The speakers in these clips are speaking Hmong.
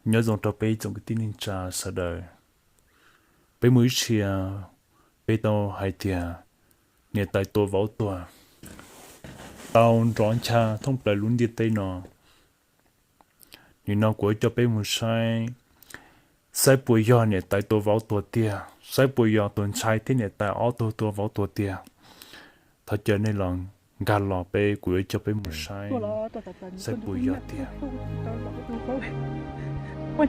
Nyob zoo rau peb tsoom kwv tij neej tsa sawv daws. Peb mus ib txhia, peb tau hais tias niam tais tua vauv tuag tau nrov ncha thoob plaws lub ntiaj teb no. Nim no kuv yuav coj peb mus saib, saib puas yog niam tais tua vauv tuag tiag, saib puas yog tus ntxhais thiab niam tais ob tug tua vauv tuag tiag. Thov caw nej los nkag los peb, kuv yuav coj peb mus saib, saib puas yog tiag. Kuv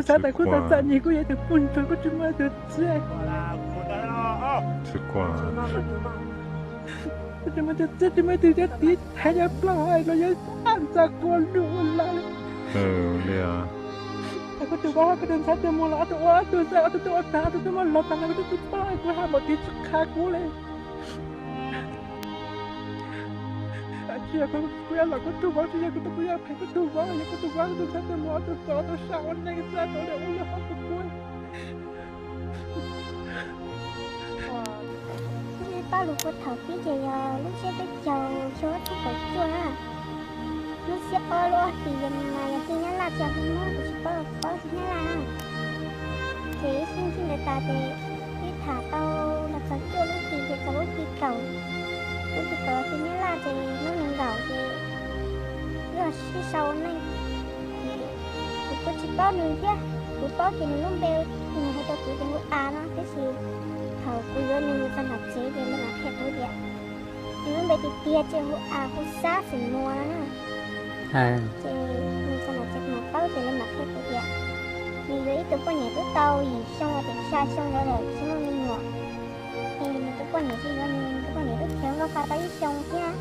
xav tias kuv tau txom nyem kuj yog tus poj nrog kuv txia. Kuv tsis muaj tus txiaj tsis muaj tus coj tiv thaiv cov plaub hais los yog ntxa quas lus lawm. Kuv tus vauv kuv tus ntxhais tus muam los ob tug ua ob tug xwb, ob tug tuaj ua tag, ob tug tuaj muab los tag no kuv twb tsis paub, kuv hais npaum tiv tsis qha kuv li. Tsis yog kuv, kuv yuav los kuv tus vauv, tsis yog kuv, kuv yuav phem kuv tus vauv, yog kuv tus vauv kuv tus ntxhais tus muam ob tug tau tau sab ua neej xwb, tau li ua li hauv kuv kuv. Paj lug puag thaum pib ces yog lub tsiab peb caug xyoo ob txhiab kaum cuaj na. Lub xiab ob lub ob hlis ces mas yog tij Nyab Laj tsa hu muab, kuv tsis paub, paub tij Nyab Laj na. Ces ib xib ntxwb ntawd tas ces ib tham tau los txog cuaj lub hlis ces txog lub hlis kaum, lub hlis kaum tij Nyab Laj ces lub nees nkaum ces yog sib sau neej. Ces kuv kuj tsis paub nws thiab, kuv paub ces nws lub npe, nws hais rau kuv ces hu A no, tab sis thaum kuv yuav nws txog nram tsev ces lawv mam qhia kuv tias nws lub npe tiag tiag ces hu A, hu Xab Xeem Muas no na. Ces nws txog nram tsev kuv mam paub ces lawv mam qhia kuv tias nws yuav ib tug poj niam twb tau yim xyoo los tias xya xyoo ntawd lawm tsis muaj me nyuam. Es nws tus poj niam tsis yuav nws, nws tus poj niam twb khiav nkauj fa tau ib xyoo thiab.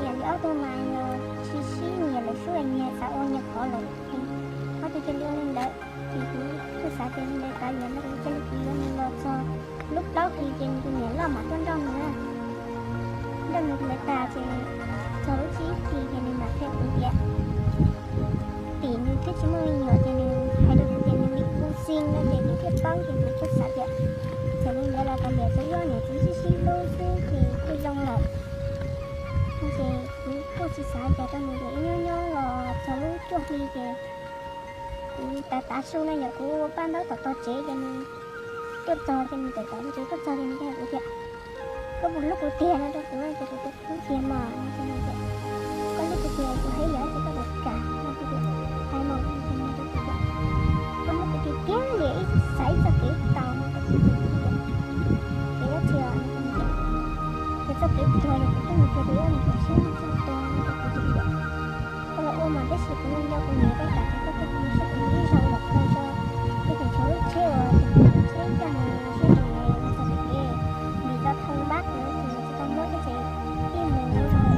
Yam li ob tug mas yog tsis sib nyiam lawm, sib nyiam xav ua nyias qhov lawm, ob tug cia li ua li ntawd. Ces kuv kuj xav tias li ntawd kav liam no kuv cia li kuv yuav nws los txog lub plaub hlis ces nws tus niam loj mam tuaj nrauj nws na. Nrauj nws ntawd tas ces txog lub tsib hlis ces nws mam qhia kuv tias tim nws twb tsis muaj me nyuam ces nws hais rau kuv tias nws lim hu xi no ces kuv thiaj paub ces kuv kuj xav tias txawm li ntawd los kav liam txog ib ob niam txiv sib sib hlub xwb ces kuj zoo lawm. Ces kuv kuj tsis xav cas rau nws ces ib nyob nyob los txog lub cuaj hli ces kuv tav tav su no yog kuv ua paj ntaub tom tog tsev ces nws tuaj txog ces nws tawm tom tsev tuaj txog ces nws hais kuv tias koj puas hlub kuv tiag no rau kuv ces kuv tias hlub tiag mas no ces nws tias koj hlub kuv tiag kuv hais yam ces koj puas kam no kuv tias hais mas no ces nws rau kuv tias koj hlub kuv tiag tiag li ib xav ib txoj kev tau no rau kuv ces kuv tias kev dab tsi os no ces nws tias ces txoj kev tuag ces kuv twb mus tiag tiag ib mus siab tsis tuag no ces kuv tias koj los ua mas tab sis kuv nco kuv niam koj kam ces koj tuaj kuv siab kuv ib zaug los kho tso. Ces tseem tshuav lub tsheb uas tseem tshuav lub tsheb coj mus siab tseem los txog pem kev, nws tau thau npab kuv ces nws tsis tau muab thiab ces ib mus ib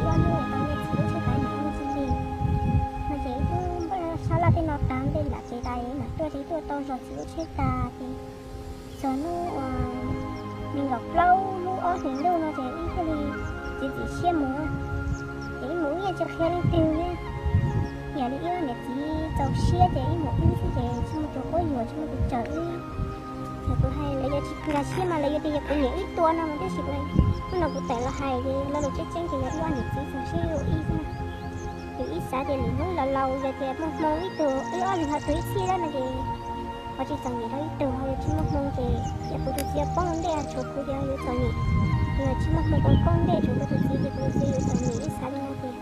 zaug ib ob hnub tau nyiaj txiag lub tsheb kav niam ib txij li. No ces wb twb npaj sab laj tej no tas tej lam tsev tas mam tuaj ces tuaj tau zog txiv lub tsheb tas ces txog hnub uas nees nkaum plaub lub ob hlis ntuj no ces wb thiaj li txiav txim siab mus. Ces wb mus wb yeej tsis qhia leej twg thiab. Yam li wb niam txiv txaus siab ces wb mus wb xwb ces tsis muaj tus quab yuam tsis muaj tus tsawm wb. Ces kuv hais lawv yuav tsis nkag siab mas lawv yuav tias yog kuv niam wb tua no mas tab sis kuv, hnub no kuv tawm los hais ces lo lus tseeb tseeb ces yog wb ob niam txiv txaus siab ua ib xwb na. Ces wb xav tias lwm hnub los laus yog tias muaj hmoo ib tug wb ob leeg ho tuag ib txhij lawm no ces ho tsis txom nyem rau ib tug, ho yog tsis muaj hmoo ces yog kuv tus txiv poob ntej tshuav kuv ces ho yuav txom nyem. Yog tsis muaj hmoo kuv poob ntej tshuav kuv tus txiv ces kuv tus txiv yuav txom nyem. Wb xav li no ces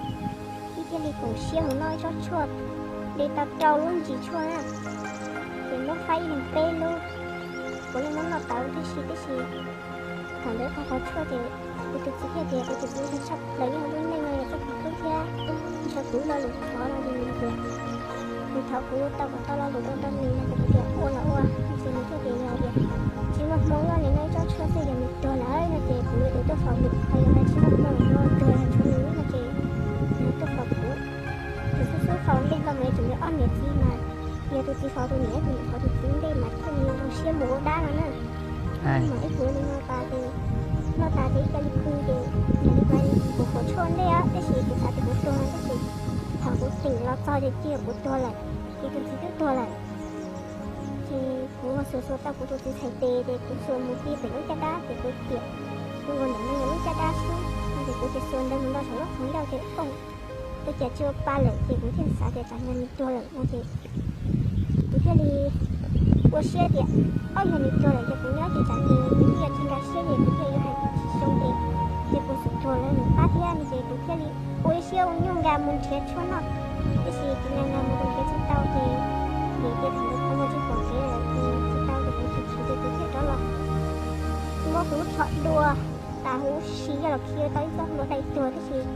wb thiaj li koom siab mus noj ib tsob tshuaj, de tau rau lub ntsis tshuaj na, ces muab faib ib leeg peb lub. Kuv yeej muab noj tau tib si tib si. Thaum ntawd tag qhov tshuaj ces kuv tus txiv thiaj tias kuv tus txiv tshaj plaws yeej ua lub neej no yog txoj kev hlub thiab ntshaw kuv lo lus thov no ces nws tias nws thov kuv tau kom tau lo lus ua rau nws no ces kuv tias ua los ua, tab sis nws thiaj tias yog tias tsis muaj hmoo noj li no ib tsob tshuaj xwb yog nws tuag lawm no ces kuv yuav tau tuaj faus nws, ho yog hais tsis muaj hmoo no tuag yog tshuav nws no ces nws tuaj faus kuv. Ces xub xub faus ntej npaj mas yuav tsum yog ob niam txiv mas, yog tus txiv faus tus niam, tus niam faus tus txiv ntej mas thiaj li zoo siab mus ua dab no na. Mas ib kuv li no tas ces noj tas ces ib co li pw ces yog li kuv hais kuv qhuav tshuaj ntej tab sis kuv xav tias kuv tuag tab sis thaum kuv tim los txog ces cia kuv tuag lawm, ces tus txiv twb tuag lawm. Ces kuv xuas xuas tau kuv tus txiv txhais tes ces kuv xuas mus ti pem lub caj dab ces kuv tias kuv ua ntawm no yog lub caj dab xwb. Ces kuv thiaj xuas ntawv mus nto saum lub qhov ncauj ces ub, ua cas tsis ua pa lawm, ces kuv thiaj xav tias tsam yog nws tuag lawm no ces kuv thiaj li ua siab tias ob yog nws tuag lawm ces kuv nyob ces tsam ces kuv thiaj tsis nkag siab ces kuv thiaj yuav hais tsis zoo ces, ces kuv xub tuag lawm nws pab thiab no ces kuv thiaj li ua ib siab ua nyuj nkag mus nrhiav tshuaj noj. Tiam sis kuv nkag nkag mus kuv nrhiav tsis tau ces, ces thaum ntawd kuv mus tsis pom kev lawm ces tsis tau ces kuv chim chim ces kuv thiaj rov los muab kuv lub tsho dua tas huv si coj los khi tau ib txoj hlua dai tuag, tiam sis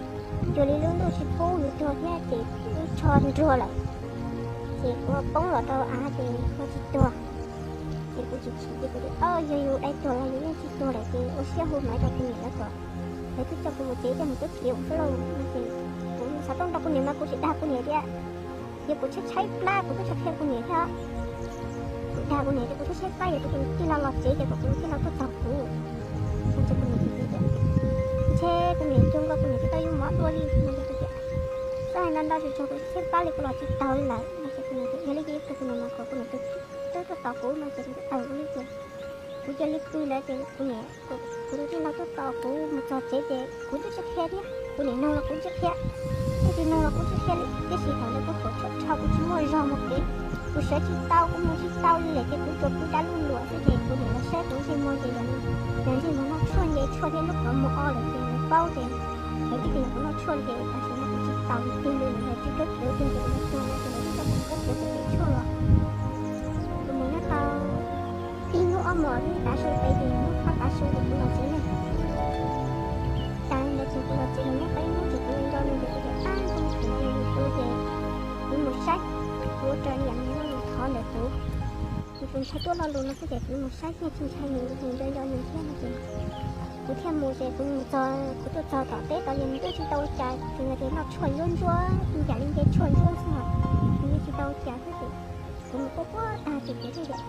cuag li lub ntuj tsis pub nws tuag thiab ces lub tsho nruag lawm, ces kuv poob los rau av ces ua tsis tuag. Ces kuv chim chim ces kuv tias, o, yog yus dai tuag los yus yeej tsis tuag lawm ces ua siab hu hnov rau kuv niam lawv kom lawv twb coj kuv mus tsev coj mus tub kev ua xwb lauj no ces kuv xav tuaj nrog kuv niam mas kuv tsis dag kuv niam thiab. Yog kuv tshaib tshaib plab kuv twb tsis qhia kuv niam thiab. Kuv dag kuv niam tias kuv tshaib tshaib plab yog kuv tus tij laug los tsev ces kom kuv tus tij laug tuaj tos kuv. Kuv niam tias, ntshe kuv niam cuag nkaus kuv niam twb tau yus mov dua li no ces kuv tias, txhob hais ntau ntau tsis tsuag kuv tshaib plab li kuv los tsis taus li lawm no ces kuv niam tias, yog li ces kuv niam mas kom kuv niam tus twb tuaj tos kuv no ces kuv tias, aws, ua li ces kuv cia li pw ntawd ces kuv niam, kuv tus tij laug tuaj tos kuv mus txog tsev ces kuv twb tsis qhia thiab, kuv niam nug los kuv tsis qhia, kuv tsis nug los kuv tsis qhia li. Tiam sis thaum ntawd kuv haum tshuaj dhau kuv tsis muaj zog mus kev, kuv sawv tsis tau kuv mus tsis tau li lawm ces kuv tsuas pw dab lub luam xwb ces kuv niam los saib kuv ntsej muag ces yog ntsej muag noj tshuaj nce tshuaj thiab lub qhov muag o lawm ces lawv paub ces lawv tib tias yog kuv noj tshuaj li ces tam sim no kuv tsis taus li tiag li, lawv tsis kawb cawv tiag ces kuv mus txog no ces lawv twb coj kuv kawb cawv pem tshuaj los. Kuv mus nyob tau ib hnub ob hmos thiab tav su pem ces hnub thoj tav su ces kuv los tsev ne. Cas ntawd ces kuv los tsev los nyob tau ib hnub ces kuv nco nco nws ces kuv tias, ab, ntshe nws tsis yog yus tus ces kuv mus saib, kuv ua raws li yam nws thov ntawd kuv, nws tus ntshai tuaj lo lus no xwb ces kuv mus saib thiaj tsis ntshai nws, nws nco nco nws thiab no ces kuv thiaj mus ces kuv mus txog, kuv tuaj txog tom teb tod ces nws twb tsis tau ua cas, tsuas yog tias noj tshuaj ntsuab ntsuab ib yam li nce tshuaj ntsuab xwb os, nws yeej tsis tau ua cas thiab ces kuv mus quaj quaj tag ces kuv thiaj tias,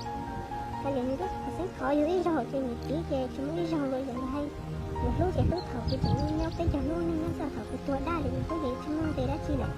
kav liam nws twb qhov xeeb qhov yug ib zaug ces nws tiv ces tsis muaj ib zaug li, yog nws hais nws hlub ces hlub thaum kuv tseem nyob peb caug hnub neej nyob txog thaum kuv tuag dab li nws hlub ces tsis muaj nqis dab tsi lawm.